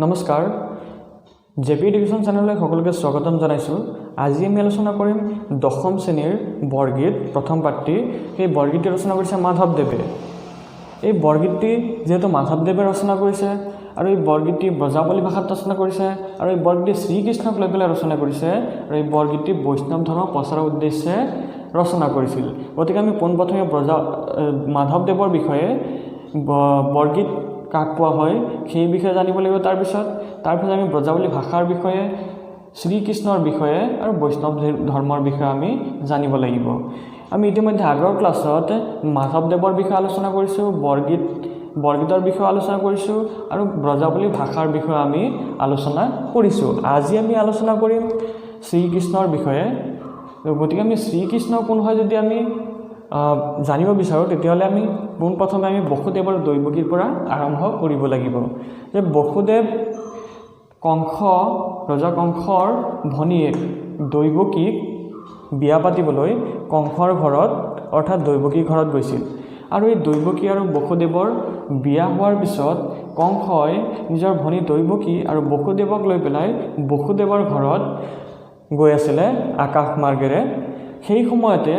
নমস্কাৰ, J P education চেনেললৈ সকলোকে স্বাগতম জনাইছোঁ। আজি আমি আলোচনা কৰিম দশম শ্ৰেণীৰ বৰগীত প্ৰথম পাঠটি। সেই বৰগীতটি ৰচনা কৰিছে মাধৱদেৱে। এই বৰগীতটি যিহেতু মাধৱদেৱে ৰচনা কৰিছে আৰু এই বৰগীতটি ব্ৰজাৱলী ভাষাত ৰচনা কৰিছে আৰু এই বৰগীতটি শ্ৰীকৃষ্ণক লৈ পেলাই ৰচনা কৰিছে আৰু এই বৰগীতটি বৈষ্ণৱ ধৰ্ম প্ৰচাৰৰ উদ্দেশ্যে ৰচনা কৰিছিল। গতিকে আমি পোনপ্ৰথমে মাধৱদেৱৰ বিষয়ে, বৰগীত কাক কোৱা হয় সেই বিষয়ে জানিব লাগিব। তাৰপিছত আমি ব্ৰজাৱলী ভাষাৰ বিষয়ে, শ্ৰীকৃষ্ণৰ বিষয়ে আৰু বৈষ্ণৱ ধৰ্মৰ বিষয়ে আমি জানিব লাগিব। আমি ইতিমধ্যে আগৰ ক্লাছত মাধৱদেৱৰ বিষয়ে আলোচনা কৰিছোঁ, বৰগীতৰ বিষয়ে আলোচনা কৰিছোঁ আৰু ব্ৰজাৱলী ভাষাৰ বিষয়ে আমি আলোচনা কৰিছোঁ। আজি আমি আলোচনা কৰিম শ্ৰীকৃষ্ণৰ বিষয়ে। গতিকে আমি শ্ৰীকৃষ্ণ কোন হয় যদি আমি জানিব বিচাৰোঁ, তেতিয়াহ'লে আমি পোনপ্ৰথমে আমি বসুদেৱ আৰু দৈৱকীৰ পৰা আৰম্ভ কৰিব লাগিব যে বসুদেৱ কংস, ৰজা কংসৰ ভনীয়েক দৈৱকীক বিয়া পাতিবলৈ কংসৰ ঘৰত, অৰ্থাৎ দৈৱকীৰ ঘৰত গৈছিল। আৰু এই দৈৱকী আৰু বসুদেৱৰ বিয়া হোৱাৰ পিছত কংসই নিজৰ ভনী দৈৱকী আৰু বসুদেৱক লৈ পেলাই বসুদেৱৰ ঘৰত গৈ আছিলে আকাশ মাৰ্গেৰে। সেই সময়তে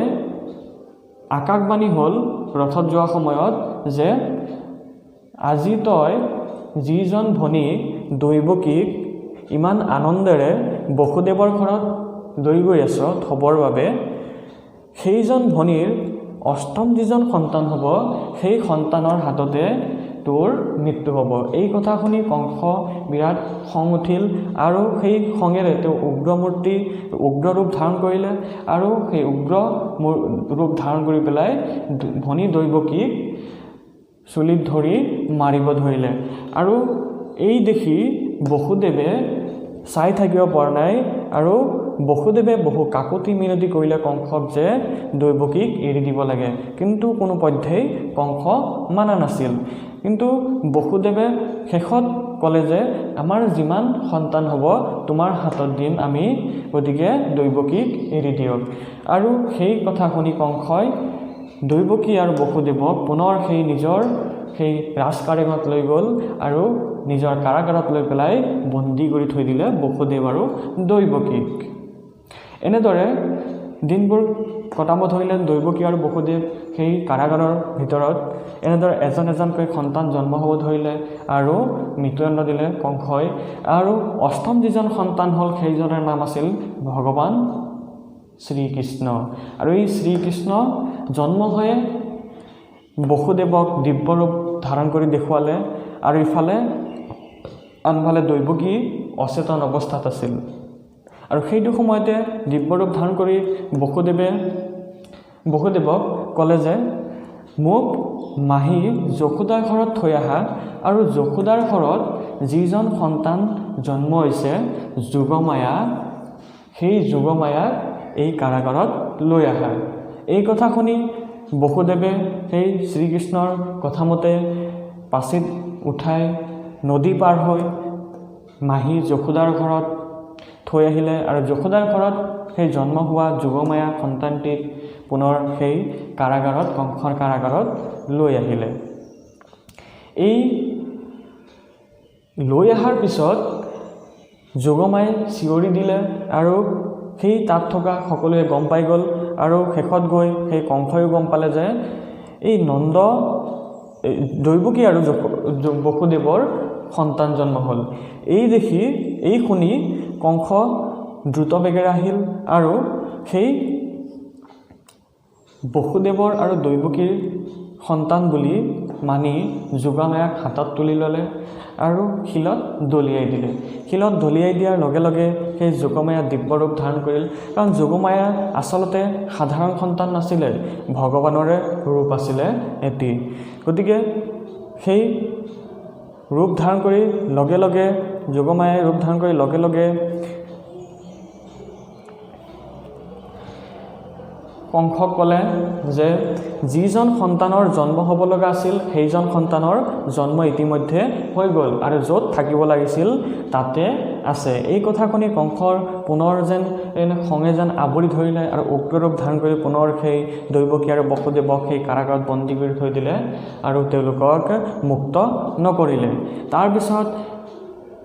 আকাশবাণী হ'ল ৰথত যোৱা সময়ত যে আজি তই যিজন ভনী দৈৱকীক ইমান আনন্দেৰে বসুদেৱৰ ঘৰত লৈ গৈ আছ থ'বৰ বাবে, সেইজন ভনীৰ অষ্টম যিজন সন্তান হ'ব, সেই সন্তানৰ হাততে তোৰ মৃত্যু হ'ব। এই কথা শুনি কংস বিৰাট খং উঠিল আৰু সেই খঙেৰে তেওঁ উগ্ৰমূৰ্তি, উগ্ৰ ৰূপ ধাৰণ কৰিলে আৰু সেই উগ্ৰ ৰূপ ধাৰণ কৰি পেলাই ভনী দৈৱকীক চুলিত ধৰি মাৰিব ধৰিলে। আৰু এই দেখি বসুদেৱে চাই থাকিব পৰা নাই আৰু বসুদেৱে বহু কাকূতি মিনতি কৰিলে কংসক যে দৈৱকীক এৰি দিব লাগে, কিন্তু কোনো পধ্যেই কংস মানা নাছিল। কিন্তু বসুদেৱে শেষত ক'লে যে আমাৰ যিমান সন্তান হ'ব তোমাৰ হাতত দিম আমি, গতিকে দৈৱকীক এৰি দিয়ক। আৰু সেই কথা শুনি কংসই দৈৱকী আৰু বসুদেৱক পুনৰ সেই নিজৰ সেই ৰাজকাৰেঙত লৈ গ'ল আৰু নিজৰ কাৰাগাৰত লৈ পেলাই বন্দী কৰি থৈ দিলে বসুদেৱ আৰু দৈৱকীক। এনেদৰে দিনবোৰ কটাব ধৰিলে দৈৱকী আৰু বসুদেৱ সেই কাৰাগাৰৰ ভিতৰত। এনেদৰে এজন এজনকৈ সন্তান জন্ম হ'ব ধৰিলে আৰু মৃত্যুদণ্ড দিলে কংসই। আৰু অষ্টম যিজন সন্তান হ'ল, সেইজনৰ নাম আছিল ভগৱান শ্ৰীকৃষ্ণ। আৰু এই শ্ৰীকৃষ্ণ জন্ম হৈয়ে বসুদেৱক দিব্যৰূপ ধাৰণ কৰি দেখুৱালে আৰু ইফালে আনফালে দৈৱকী অচেতন অৱস্থাত আছিল। আৰু সেইটো সময়তে দিব্যৰূপ ধাৰণ কৰি বসুদেৱে বসুদেৱক ক'লে যে মোক মাহী যশোদাৰ ঘৰত থৈ আহা আৰু যশোদাৰ ঘৰত যিজন সন্তান জন্ম হৈছে যোগমায়া, সেই যোগমায়াক এই কাৰাগাৰত লৈ আহা। এই কথা শুনি বসুদেৱে সেই শ্ৰীকৃষ্ণৰ কথামতে পাচিত উঠাই নদী পাৰ হৈ মাহী যশোদাৰ ঘৰত থৈ আহিলে আৰু যশোদাৰ ঘৰত সেই জন্ম হোৱা যোগমায়া সন্তানটিক পুনৰ সেই কাৰাগাৰত, কংসৰ কাৰাগাৰত লৈ আহিলে। এই লৈ অহাৰ পিছত যোগমায়াই চিঞৰি দিলে আৰু সেই তাত থকা সকলোৱে গম পাই গ'ল। আৰু শেষত গৈ সেই কংসয়ো গম পালে যে এই নন্দ, দৈৱকী আৰু বসুদেৱৰ সন্তান জন্ম হ'ল। এই দেখি, এই শুনি কংস দ্ৰুত বেগেৰে আহিল আৰু সেই বসুদেৱৰ আৰু দৈৱকীৰ সন্তান বুলি মানি যোগমায়াক হাতত তুলি ল'লে আৰু শিলত দলিয়াই দিলে। শিলত দলিয়াই দিয়াৰ লগে লগে সেই যোগমায়া দিব্যৰূপ ধাৰণ কৰিল। কাৰণ যোগমায়া আচলতে সাধাৰণ সন্তান নাছিলে, ভগৱানৰে ৰূপ আছিলে এটি। গতিকে সেই ৰূপ ধাৰণ কৰি লগে লগে, যোগমায়াই ৰূপ ধাৰণ কৰি লগে লগে কংসক ক'লে যে যিজন সন্তানৰ জন্ম হ'ব লগা আছিল, সেইজন সন্তানৰ জন্ম ইতিমধ্যে হৈ গ'ল আৰু য'ত থাকিব লাগিছিল তাতে আছে। এই কথা শুনি কংসৰ পুনৰ যেন খঙে যেন আৱৰি ধৰিলে আৰু উগ্ৰৰূপ ধাৰণ কৰি পুনৰ সেই দৈৱকী আৰু বসুদেৱক সেই কাৰাগাৰত বন্দী কৰি থৈ দিলে আৰু তেওঁলোকক মুক্ত নকৰিলে। তাৰপিছত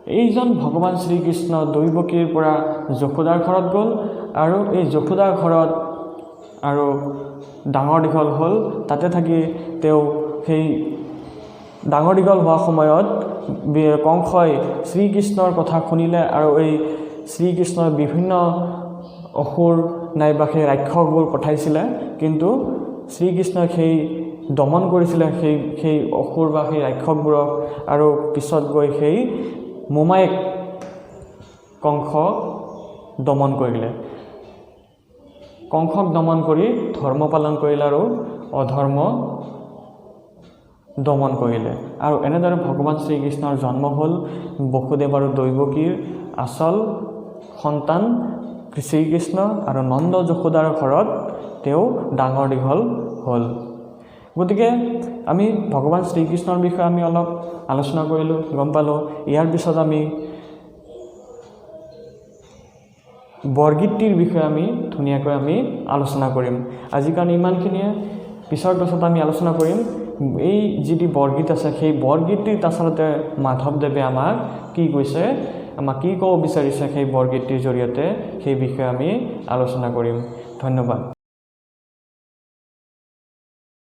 এইজন ভগৱান শ্ৰীকৃষ্ণ দৈৱকীৰ পৰা যশোদাৰ ঘৰত গ'ল আৰু এই যশোদাৰ ঘৰত আৰু ডাঙৰ দীঘল হ'ল। তাতে থাকি তেওঁ সেই ডাঙৰ দীঘল হোৱা সময়ত কংসই শ্ৰীকৃষ্ণৰ কথা শুনিলে আৰু এই শ্ৰীকৃষ্ণই বিভিন্ন অসুৰ নাইবা সেই ৰাক্ষসবোৰ পঠাইছিলে, কিন্তু শ্ৰীকৃষ্ণই সেই দমন কৰিছিলে সেই সেই অসুৰ বা সেই ৰাক্ষসবোৰক আৰু পিছত গৈ সেই মোমায়েক কংস দমন কৰিলে। কংসক দমন কৰি ধৰ্ম পালন কৰিলে আৰু অধৰ্ম দমন কৰিলে। আৰু এনেদৰে ভগৱান শ্ৰীকৃষ্ণৰ জন্ম হ'ল। বসুদেৱ আৰু দৈৱকীৰ আচল সন্তান শ্ৰীকৃষ্ণ আৰু নন্দ যশোদাৰ ঘৰত তেওঁ ডাঙৰ দীঘল হ'ল। গতিকে আমি ভগৱান শ্ৰীকৃষ্ণৰ বিষয়ে আমি অলপ আলোচনা কৰিলোঁ, গম পালোঁ। ইয়াৰ পিছত আমি বৰগীতটিৰ বিষয়ে আমি ধুনীয়াকৈ আমি আলোচনা কৰিম। আজিৰ কাৰণে ইমানখিনিয়ে। পিছৰ ক্লাছত আমি আলোচনা কৰিম এই যিটি বৰগীত আছে, সেই বৰগীতটিত আচলতে মাধৱদেৱে আমাক কি কৈছে, আমাক কি ক'ব বিচাৰিছে সেই বৰগীতটিৰ জৰিয়তে, সেই বিষয়ে আমি আলোচনা কৰিম। ধন্যবাদ।